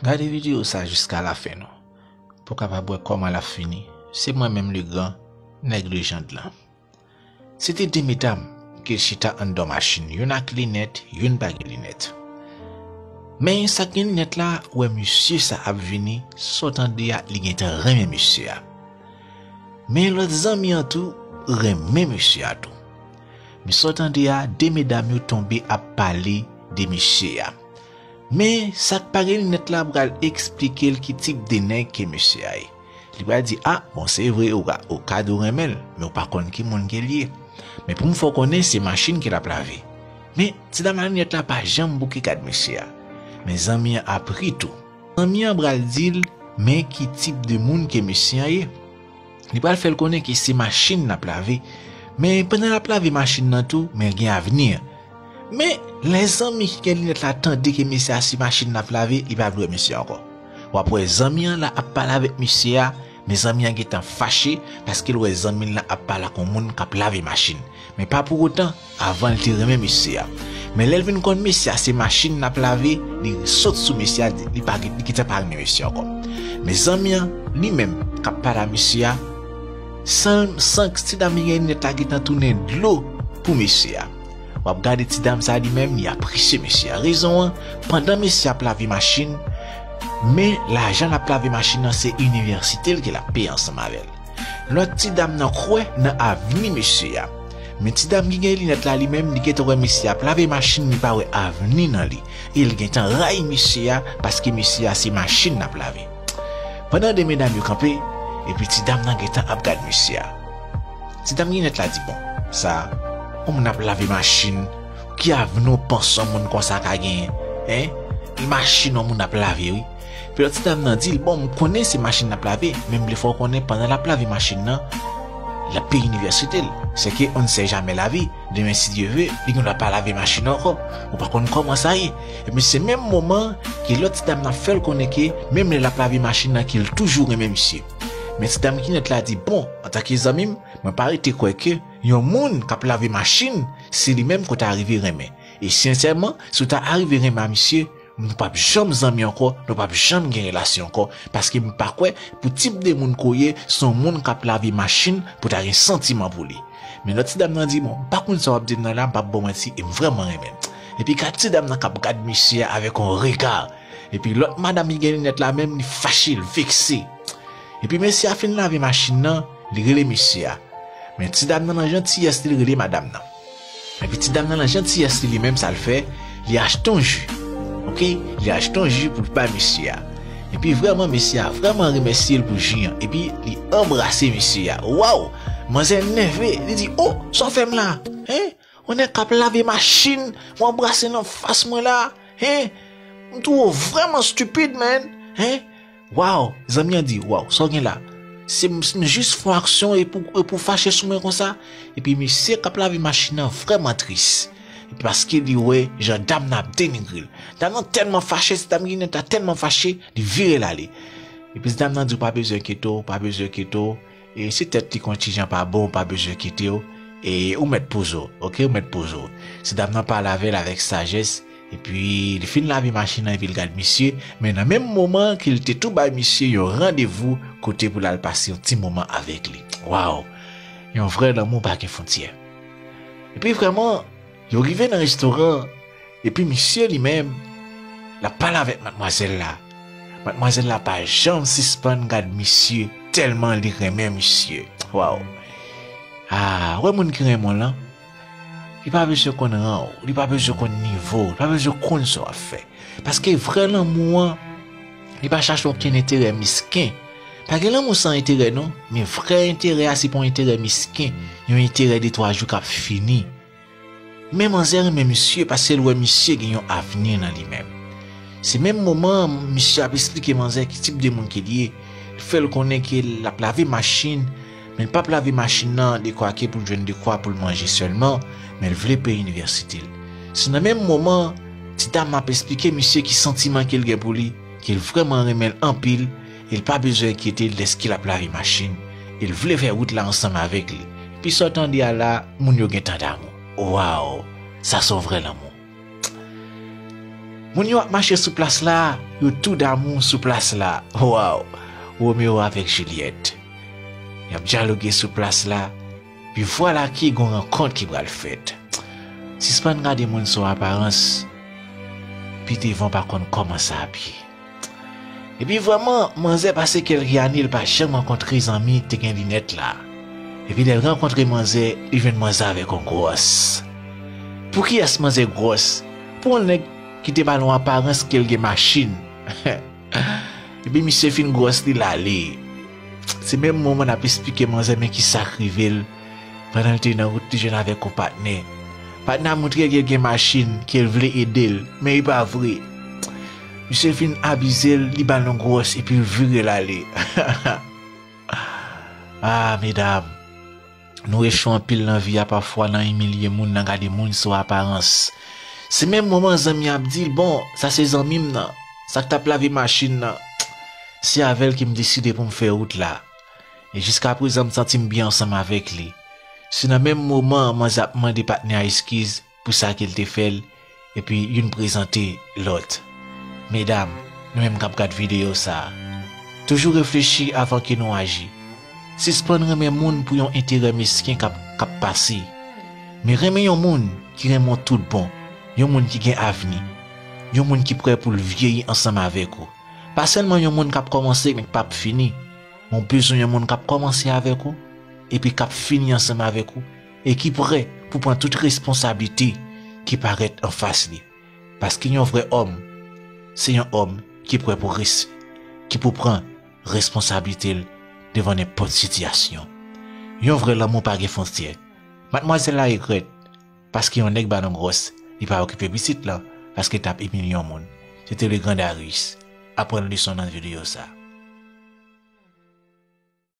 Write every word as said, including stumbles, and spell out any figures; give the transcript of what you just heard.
Gade videyo sa jiska lafen non, pou w kapab wè kòman l ap fini. Se mwen menm Legrand, nèg lejand lan. Se te de medam ki chita anndan machin, youn ak linèt, youn pa gen linèt. Men sa k gen linèt la wè misye sa ap vini, sa w tande a, li gentan renmen misye a. Men lòt zanmi an tou renmen mesye a tou. Men sa w tande a, de medam yo tonbe ap pale de mesye a. Men sa k pa gen linèt la pral eksplike l ki tip de nèg ke mesye a ye. Li pral di, a, bon, se vre, ou ka, ou ka di w renmen l, men ou pa konn ki moun ke l ye. Men pou m fè w konnen, se machin ke l ap lave. Men ti dam a linèt la pa janm bouke gad mesye a. Men zanmi an ap ri tou. Zanmi an pral di l men ki tip de moun ke mesye an ye. Li pral fè l konnen ke se machin l ap lave. Men pandan l ap lave machin nan tou, men l gen avni. Men lè zanmi ki gen linèt la tande ke mesye a se machin l ap lave, li pa vle wè mesye a ankò. W ap wè zanmi an la ap pale avèk mesye a, men zanmi an gentan fache paske l wè zanmi l la ap pale ak yon moun k ap lave machin. Men pa pou otan, avan l te renmen mesye a. Men lè l vin konn mesye a se machin l ap lave, li sot sou mesye a, li pa gen, li gentan pa renmen mesye a ankò. Men zanmi an, li menm, k ap pale a mesye a, san, san ti dam li gen linèt la gentan tounen dlo pou mesye a. W ap gade ti dam sa li menm, li apresye mesye a. Rezon an, pandan mesye a ap lave machin, men lajan l ap lave machin nan se inivèsite l ke l ap peye ansanm avè l. Lòt ti dam nan kwè nan avni mesye a. Men ti dam ki gen linèt la li menm, li gentan wè mesye a ap lave machin, li pa wè avni nan li. E l gentan rayi mesye a paske mesye a se machin l ap lave. Pandan de medam yo kanpe, epi ti dam nan gentan ap gad mesye a. Ti dam linèt la di, bon, sa, yon moun ap lave machin, ki avni w panse yon moun konsa ka genyen? Hein? Machin yon moun ap lave, wi. Epi lòt ti dam nan di l, bon, m konnen se machin l ap lave, men m vle fè w konnen pandan l ap lave machin nan, l ap peye inivèsite l. Sèke on ne sait jamais la vie, demen si Dye ve, li gen dwa pa lave machin nan ankò. Ou pa konn kòman sa ye. Epi se menm moman ke lòt ti dam nan ap fè l konnen ke menm lè l ap lave machin nan ke l toujou renmen misye. Men ti dam ki nèt la di, bon, antanke zanmi m, mwen pa rete kwè ke yon moun k ap lave machin, se li menm ke w ta rive renmen. E sensèman, si w ta arive renmen a misye, nou p ap janm zanmi ankò, nou p ap janm gen relasyon ankò, paske m pa kwè pou tip de moun ke w ye, se yon moun k ap lave machin pou w ta gen santiman pou li. Men lòt ti dam nan di, bon, m pa konn sa w ap di m nan la, m p ap ba w manti, e m vrèman renmen l. Epi gad ti dam nan k ap gad mesye a avèk yon rega. Epi lòt madanm ki gen linèt la menm, li fache, l vekse. Epi mesye a fin lave machin nan, li rele mesye a. Men ti dam nan nan jantiyès li, li rele madanm nan. Epi ti dam nan nan jantiyès li, li menm sa l fè, li achte yon ji. Oke? Li achte yon ji pou l bay mesye a. Epi vrèman, mesye a vrèman remèsye l pou ji an. Epi li anbrase mesye a. Waw! Manzè nève, li di, o, sa w fè m la? Hein? Yon nèg k ap lave machin, w anbrase nan fas mwen la? Hein? M twouve w vrèman stupid, man. Hein? Waw, zanmi an di, waw, sa w gen la? Se m, se m jis fè yon aksyon e pou, e pou fache sou mwen konsa? Epi mesye k ap lave machin nan vrèman tris. Epi paske li wè jan dam nan ap denigre l. Dam nan tèlman fache, ti dam ki nèt la tèlman fache, li vire l ale. Epi ti dam nan di, w pa bezwen enkyete w, w pa bezwen enkyete w. E si tèt li konn ti jan pa bon, w pa bezwen enkyete w. E ou mèt poze w, oke? Ou mèt poze w. Ti dam nan pale avè l avèk sajès. Epi li fin lave machin nan epi l gad misye, men nan menm moman ke l te tou bay misye yon randevou kote pou l al pase yon ti moman avèk li. Waw! Yon vrè lanmou pa gen fwontyè. Epi vrèman, yo rive nan restoran, epi misye li menm, l ap pale avèk madmwazèl la. Madmwazèl la pa janm sispann gad misye, tèlman li renmen misye. Waw! A, wè moun ki renmen w lan, li pa bezwen konn ran w, li pa bezwen konn nivo w, li pa bezwen konn sa w ap fè. Paske vrè lanmou an, li pa chache okenn enterè mesken. Pa gen lanmou san enterè non, men vrè enterè a se pa yon enterè mesken, yon enterè de twa jou k ap fini. Men manzè renmen misye paske l wè misye gen yon avni nan li menm. Se menm moman an, misye ap esplike manzè ki tip de moun ke l ye. Li fè l konnen ke l ap lave machin, men l p ap lave machin nan dekwa ke pou l jwenn dekwa pou l manje sèlman, men l vle peye inivèsite l. Se nan menm moman an, ti dam ap esplike misye ki santiman ke l gen pou li, ke l vrèman renmen l anpil, e l pa bezwen enkyete l dèske l ap lave machin, e l vle fè wout la ansanm avèk li. Epi sa w tande a la, moun yo gentan damou. Waw, sa se yon vrè lanmou. Moun yo ap mache sou plas la, yo tou damou sou plas la. Waw! Romeo avèk Juliette. Y ap dyaloge sou plas la, pi vwala ki gon rankont ki pral fèt. Sispann gade moun sou aparans, pi devan pa konn kòman sa ap ye. Epi vrèman, manzè pase kèlke ane, l pa janm rankontre zanmi ki te gen linèt la. Epi lè l rankontre manzè, li jwenn manzè avèk yon gwòs. Pou kiyès manzè gwòs? Pou yon nèg ki te ba l yon aparans ke l gen machin. Epi misye fin gwòs li l ale. Se menm moman n ap esplike manzè men ki sa k rive l. Pandan l te nan wout, li jwenn avèk yon patnè. Patnè a montre l ke l gen machin, ke l vle ede l, men e pa vre. Misye fin abize l, li ba l yon gwòs epi l vire l ale. Ah, medam, nou echwe anpil nan vi a pafwa nan imilye moun, nan gade moun sou aparans. Se menm moman zanmi ap di l, bon, sa se zanmi m nan, sa k t ap lave machin nan. Se avè l ke m deside pou m fè wout la. E jiska prezan m santi m byen ansanm avèk li. Se nan menm moman an manzè ap mande patnè a eskiz pou sa ke l te fè l, epi youn prezante lòt. Medam, nou menm k ap gad videyo sa a, toujou reflechi avan ke nou aji. Sispann renmen moun pou yon enterè mesken k ap, k ap pase. Men renmen yon moun ki renmen w tout bon, yon moun ki gen avni, yon moun ki prè pou l vyeyi ansanm avèk ou. Pa sèlman yon moun k ap kòmanse men k p ap fini. Men w bezwen yon moun k ap kòmanse avèk ou, epi k ap fini ansanm avèk ou, e ki prè pou pran tout responsablite ki parèt anfas li. Paske yon vrè òm, se yon òm ki prè pou res-, ki pou pran responsablite l devan nenpòt sitiyasyon. Yon vrè lanmou pa gen fwontyè. Madmwazèl la regrèt, paske yon nèg ba l yon gwòs, li pa okipe pitit lan, paske l t ap imilye yon moun. Se te le Grand Darius. Aprann leson nan videyo sa.